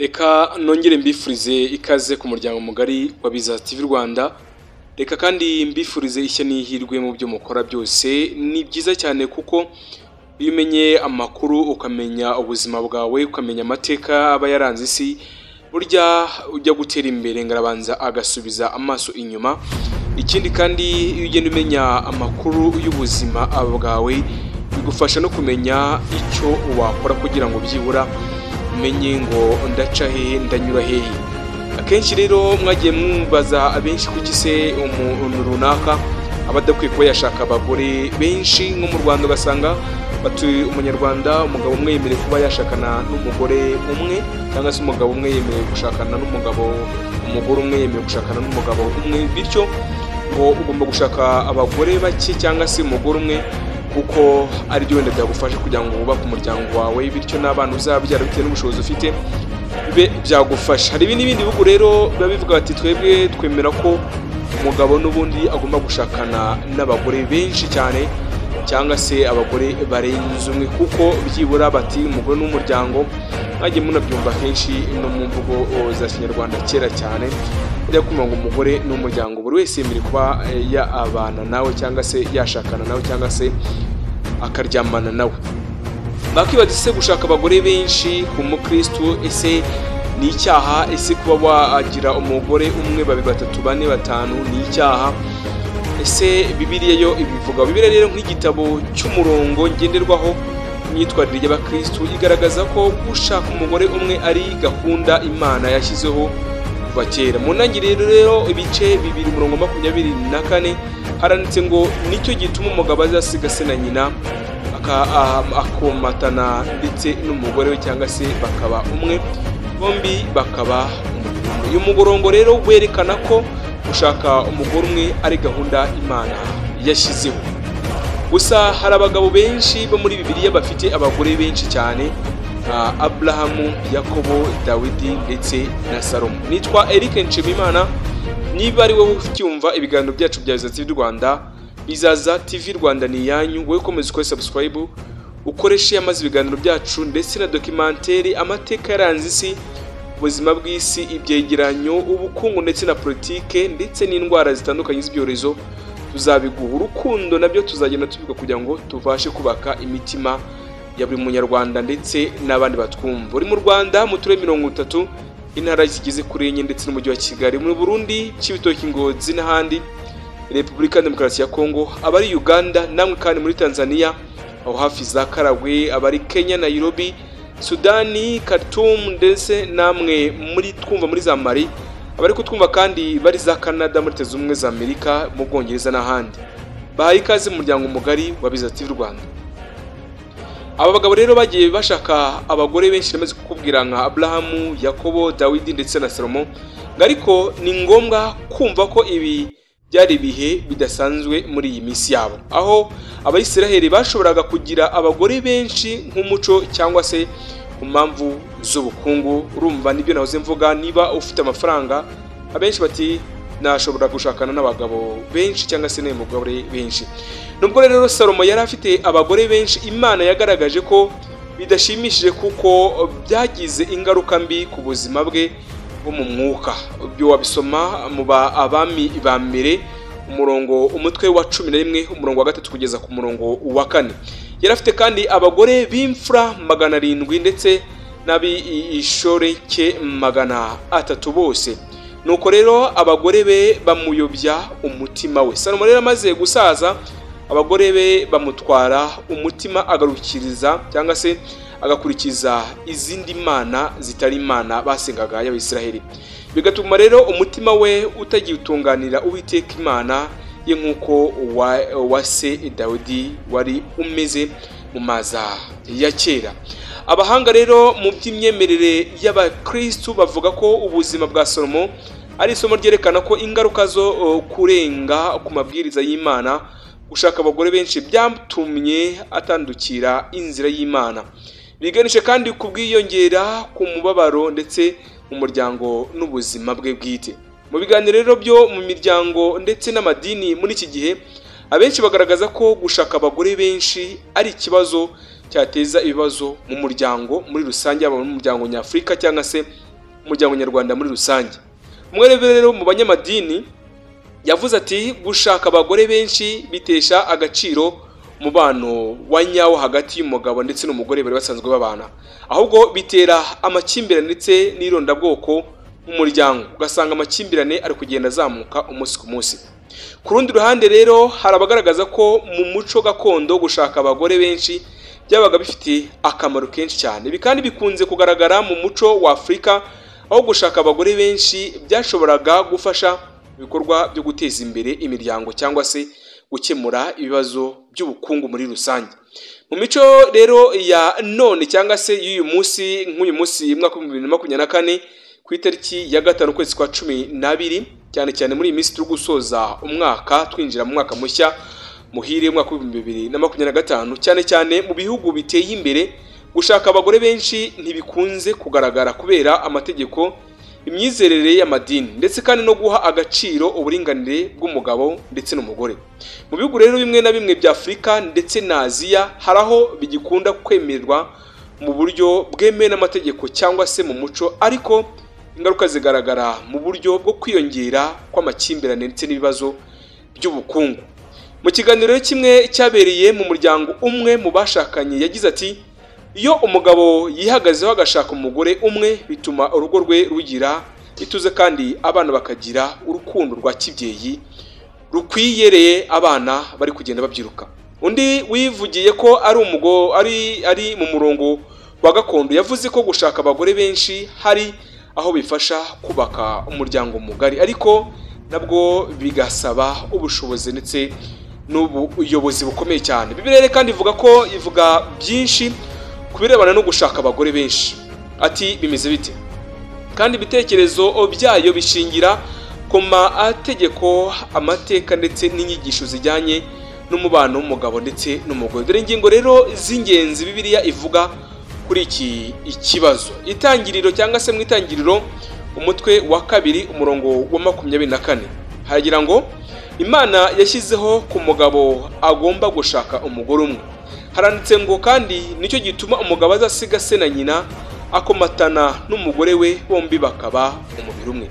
Reka nongere mbifurize ikaze ku muryango mugari wa Bizaza TV Rwanda. Reka kandi mbifurize ishya n'ihirwe mu byo mukora byose. Ni byiza cyane kuko iyo umenye amakuru, ukamenya ubuzima bwawe, ukamenya amateka aba yaranze isi, burya ujya gutera imbere ngo arabanza agasubiza amaso inyuma. Ikindi kandi, iyo ugenda umenya amakuru y'ubuzima bwawe, bigufasha no kumenya icyo wakora kugira ngo byibura umenye ngo ndaca hehe, ndanyura hehe. Akenshi rero mwagiye mwumbaza abenshi, kuki se umuntu runaka aba adakwiye kuba yashaka abagore benshi? Nko mu Rwanda ugasanga batuye umunyarwanda umugabo umwe yemerewe kuba yashakana n'umugore umwe, cyangwa se umugabo umwe yemerewe gushakana n'umugabo, umugore umwe yemerewe gushakana n'umugabo umwe, bityo ngo ugomba gushaka abagore bake cyangwa se umugore umwe, kuko ari byo wenda byagufasha kugira ngo wubake umuryango wawe, bityo n'abana uzabyara bitewe n'ubushobozi ufite bibe byagufasha. Hari n'ibindi bihugu rero biba bivuga bati twebwe twemera ko umugabo n'ubundi agomba gushakana n'abagore benshi cyane, cyangwa se abagore barenze umwe, kuko byibura bati umugore n'umuryango. Mwagiye munabyumva kenshi no mu mvugo za kinyarwanda kera cyane, bajya kumva ngo umugore n'umuryango, buri wese yemerewe kuba yabana nawe, cyangwa se yashakana nawe, cyangwa se akaryamana nawe. Bakibaza, ese gushaka abagore benshi ku mukristu ese ni icyaha? Ese kuba wagira umugore umwe, babiri, batatu, bane, batanu ni icyaha? Ese Bibiliya yo ibivuga? Bibiliya rero nk'igitabo cy'umurongo ngenderwaho imyitwarire y'abakristu, igaragaza ko gushaka umugore umwe ari gahunda Imana yashyizeho kuva kera. Mu ntangiriro rero ibice 2 umurongo 24 haranditse ngo nicyo gituma umugabo azasiga se na nyina akomatana ndetse n'umugore we, cyangwa se bakaba umwe, bombi bakaba umubiri umwe. Uyu mugorongo rero werekana ko gushaka umugore umwe ari gahunda Imana yashyizeho. Gusa hari abagabo benshi bo muri Bibiliya bafite abagore benshi cyane, nka Aburahamu, Yakobo, Dawidi ndetse na Salomo. Nitwa Eric Nshimiyimana. Niba ari wowe ucyumva ibiganiro byacu bya Bizaza TV Rwanda, Bizaza TV Rwanda ni iyanyu. Wowe ukomeza ukore subscribe, ukoreshe amaze ibiganiro byacu ndetse na documentaire, amateka yaranze isi, ubuzima bw'isi, ibyegeranyo, ubukungu ndetse na politike, ndetse n'indwara zitandukanye z'ibyorezo, tuzabiguha. Urukundo nabyo tuzagenda tubiga kugira ngo tubashe kubaka imitima ya buri munyarwanda ndetse n'abandi batwumva. Uri mu Rwanda mu turere 30, intara zigeze kuri enye ndetse n'umujyi wa Kigali, mu Burundi Cibitoke, Ngozi n'ahandi, Repubulika Demokarasi ya Kongo, abari Uganda namwe kandi muri Tanzania aho hafi za Karagwe, abari Kenya Nairobi, Sudani Khartoum, ndetse namwe muri twumva muri za Mali, abari kutwumva kandi bari za Canada, muri Leta Zunze Ubumwe za Amerika, mu Bwongereza n'ahandi. Bahaye ikaze mu muryango mugari wa Bizaza TV Rwanda. Aba bagabo rero bagiye bashaka abagore benshi namaze kukubwira, nka Aburahamu, Yakobo, Dawidi ndetse na Salomo. Ariko ni ngombwa kumva ko ibi byari ibihe bidasanzwe muri iyi minsi yabo, aho Abayisiraheli bashoboraga kugira abagore benshi nk'umuco cyangwa se ku mpamvu z'ubukungu. Urumva nibyo nahoze mvuga, niba ufite amafaranga, abenshi bati nashobora gushakana n'abagabo benshi cyangwa se n'umugore benshi. Nubwo rero Salomo yari afite abagore benshi, Imana yagaragaje ko bidashimishije kuko byagize ingaruka mbi ku buzima bwe bwo mu mwuka. Ibyo wabisoma mu Abami ba mbere, umurongo umutwe wa 11 umurongo wa 3 kugeza ku murongo wa 4. Yari afite kandi abagore b'imfura 700 ndetse n'ab'ishoreke 300 bose. Nuko rero abagore be bamuyobya umutima we. Salomo rero amaze gusaza, abagore be bamutwara umutima, agarukiriza cyangwa se agakurikiza izindi mana zitari Imana basengaga y'Abisiraheli, bigatuma rero umutima we utagitunganira Uwiteka Imana ye nk'uko wa se Dawidi wari umeze mu maza ya kera. Abahanga rero mu by'imyemerere y'abakristu bavuga ko ubuzima bwa Salomo ari isomo ryerekana ko ingaruka zo kurenga ku mabwiriza y'Imana, gushaka abagore benshi byatumye atandukira inzira y'Imana. Biganisha kandi ku bwiyongera ku mubabaro ndetse mu muryango n'ubuzima bwe bwite. Mu biganiro rero byo mu miryango ndetse n'amadini muri iki gihe, abenshi bagaragaza ko gushaka abagore benshi ari ikibazo cyateza ibibazo mu muryango muri rusange, yaba mu muryango nyafurika cyangwa se umuryango nyarwanda muri rusange. Umwe rero mu banyamadini yavuze ati gushaka abagore benshi bitesha agaciro umubano wa nyawo hagati y'umugabo ndetse n'umugore bari basanzwe babana, ahubwo bitera amakimbirane ndetse n'irondabwoko mu muryango, ugasanga amakimbirane ari kugenda azamuka umunsi ku munsi. Ku rundi ruhande rero hari abagaragaza ko mu muco gakondo gushaka abagore benshi byabaga bifite akamaro kenshi cyane. Ibi kandi bikunze kugaragara mu muco wa Afurika, aho gushaka abagore benshi byashoboraga gufasha ibikorwa byo guteza imbere imiryango cyangwa se gukemura ibibazo by'ubukungu muri rusange. Mu mico rero ya none cyangwa se y'uyu munsi, nk'uyu munsi mwaka wa 2024 ku itariki ya 5 ukwezi kwa 12, cyane cyane muri iyi minsi turi gusoza umwaka twinjira mu mwaka mushya muhire umwaka wa 2025, cyane cyane mu bihugu biteye imbere gushaka abagore benshi ntibikunze kugaragara kubera amategeko, imyizerere y'amadini ndetse kandi no guha agaciro uburinganire bw'umugabo ndetse n'umugore. Mu bihugu rero bimwe na bimwe bya Afurika ndetse na Aziya hari aho bigikunda kwemerwa mu buryo bwemewe n'amategeko cyangwa se mu muco, ariko ingaruka zigaragara mu buryo bwo kwiyongera kw'amakimbirane ndetse n'ibibazo by'ubukungu. Mu kiganiro kimwe cyabereye mu muryango, umwe mu bashakanye yagize ati iyo umugabo yihagazeho agashaka umugore umwe bituma urugo rwe rugira ituze kandi abana bakagira urukundo rwa kibyeyi rukwiyereye abana bari kugenda babyiruka. Undi wivugiye ko ari umugabo ari mu murongo wa gakondo yavuze ko gushaka abagore benshi hari aho bifasha kubaka umuryango mugari, ariko nabwo bigasaba ubushobozi ndetse n'ubuyobozi bukomeye cyane. Bibiliya kandi ivuga ko ivuga byinshi kubirebana no gushaka abagore benshi. Ati bimeze bite? Kandi ibitekerezo byayo bishingira ku mategeko, amateka ndetse n'inyigisho zijyanye n'umubano w'umugabo ndetse n'umugore. Dore ingingo rero z'ingenzi Bibiliya ivuga kuri iki ikibazo. Itangiriro cyangwa se mu itangiriro umutwe wa 2 umurongo wa 24 haragira ngo Imana yashyizeho ku mugabo agomba gushaka umugore umwe. Haranditse ngo kandi nicyo gituma umugabo azasiga se na nyina akomatana n'umugore we, bombi bakaba umubiri umwe.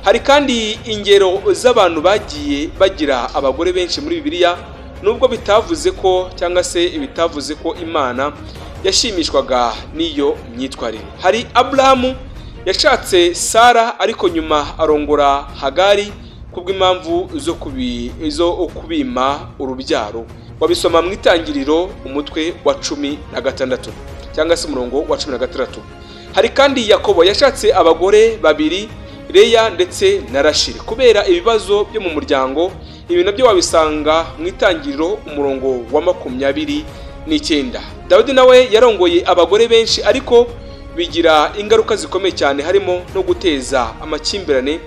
Hari kandi ingero z'abantu bagiye bagira abagore benshi muri Bibiliya, nubwo bitavuze ko cyangwa se bitavuze ko Imana yashimishwaga n'iyo myitwarire. Hari Aburahamu yashatse Sara ariko nyuma arongora Hagari kubw'impamvu zo kubima urubyaro. Wabisoma mu itangiriro umutwe wa 16 cyangwa se umurongo wa 16. Hari kandi Yakobo yashatse abagore babiri, Leya ndetse na Rasheli, kubera ibibazo byo mu muryango. Ibi nabyo wabisanga mu itangiriro umurongo wa 29. Dawidi nawe yarongoye abagore benshi ariko bigira ingaruka zikomeye cyane, harimo no guteza amakimbirane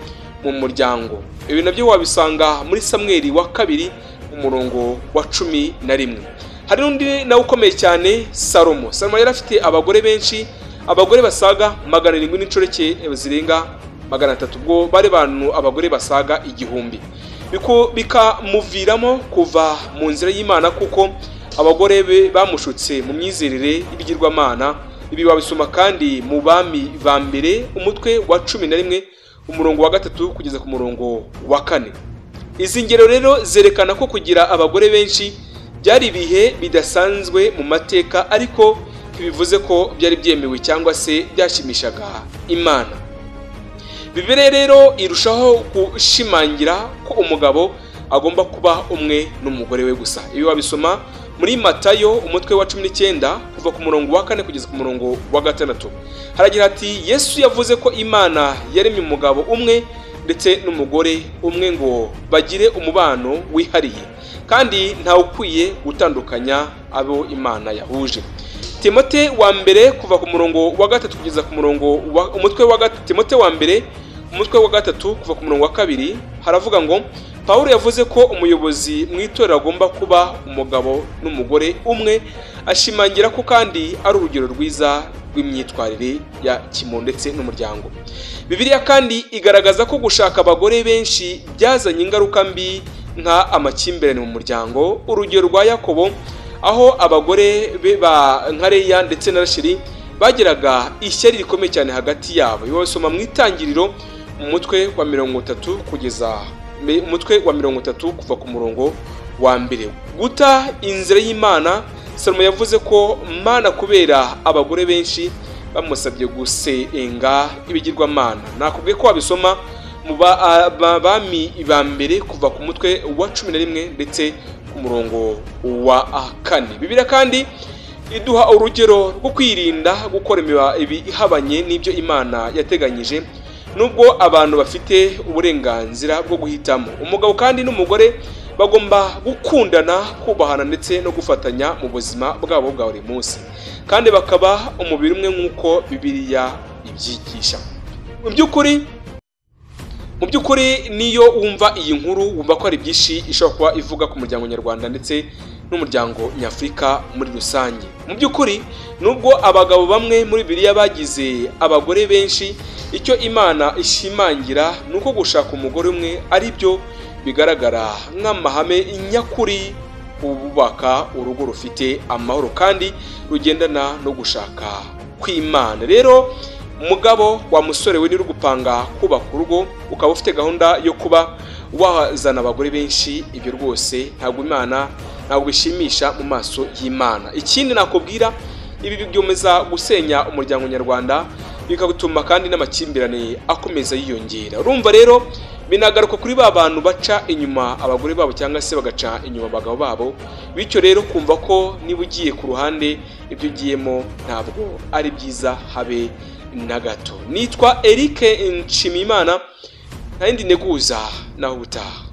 mu muryango. Ibi nabyo wabisanga muri Samweli wa 2 umurongo wa 11. Hari n'undi nawe ukomeye cyane, Salomo. Salomo yari afite abagore benshi, abagore basaga 700 n'inshoreke zirenga 300, ubwo bari bantu abagore basaga 1000. Bikamuviramo kuva mu nzira y'Imana kuko abagore be bamushutse mu myizerere y'ibigirwamana. Ibi wabisoma kandi mu Bami ba mbere umutwe wa 11 umurongo wa 3 kugeza ku murongo wa 4. Izi ngero rero zerekana ko kugira abagore benshi byari ibihe bidasanzwe mu mateka, ariko ntibivuze ko byari byemewe cyangwa se byashimishaga Imana. Bibiliya rero irushaho gushimangira ko umugabo agomba kuba umwe n'umugore we gusa. Ibi wabisoma muri Matayo umutwe wa 19 kuva ku murongo wa 4 kugeza ku murongo wa 6. Haragira ati Yesu yavuze ko Imana yaremye umugabo umwe ndetse n'umugore umwe ngo bagire umubano wihariye, kandi ntawe ukwiye gutandukanya abo Imana yahuje. Timote wa mbere kuva ku murongo wa 3 kugeza ku murongo wa umutwe wa Timote wa mbere umutwe wa 3 kuva ku murongo wa 2 haravuga ngo Paulo yavuze ko umuyobozi mu itorero agomba kuba umugabo n'umugore umwe, ashimangira ko kandi ari urugero rwiza rw'imyitwarire ya kimuntu ndetse n'umuryango. Bibiliya kandi igaragaza ko gushaka abagore benshi byazanye ingaruka mbi nka amakimbirane mu muryango. Urugero rwa Yakobo, aho abagore be ba nka Leya ndetse na Rasheli bagiraga ishyari rikomeye cyane hagati yabo. Ibasoma mu Itangiriro mu mutwe wa 30 kugeza umutwe wa 30 kuva ku murongo wa 1. Guta inzira y'Imana, Salomo yavuze ko Mana kubera abagore benshi bamusabye gusenga ibigirwamana. Nakubwiye ko wabisoma mu bami ba mbere kuva ku mutwe wa 11 ndetse ku murongo wa 4. Bibiliya kandi iduha urugero rwo kwirinda gukora ibihabanye n'ibyo Imana yateganyije, nubwo abantu bafite uburenganzira bwo guhitamo. Umugabo kandi n'umugore bagomba gukundana, kubahana ndetse no gufatanya mu buzima bwabo bwa buri munsi, kandi bakaba umubiri umwe nk'uko Bibiliya ibyigisha. Mu by'ukuri niyo wumva iyi nkuru wumva ko ari byinshi ishobora kuba ivuga ku muryango nyarwanda ndetse n'umuryango nyafurika muri rusange. Mu by'ukuri nubwo abagabo bamwe muri Bibiliya bagize abagore benshi, icyo Imana ishimangira nuko gushaka umugore umwe ari byo bigaragara nk'amahame nyakuri kubaka urugo rufite amahoro kandi rugendana no gushaka kw'Imana. Rero mugabo wa musore we, niba gupanga kubaka urugo ukaba ufite gahunda yo kuba wazana abagore benshi, ibyo rwose ntabwo Imana, ntabwo bishimisha mu maso y'Imana. Ikindi nakubwira, ibi bikomeza gusenya umuryango nyarwanda, bikagutuma kandi n'amakimbirane akomeza yiyongera. Urumva rero binagaruka kuri ba bantu baca inyuma abagore babo cyangwa se bagaca inyuma abagabo babo. Bityo rero kumva ko niba ugiye ku ruhande ibyo ugiyemo ntabwo ari byiza habe na gato. Nitwa Eric Nshimiyimana, nta yindi nteguza, naho ubutaha.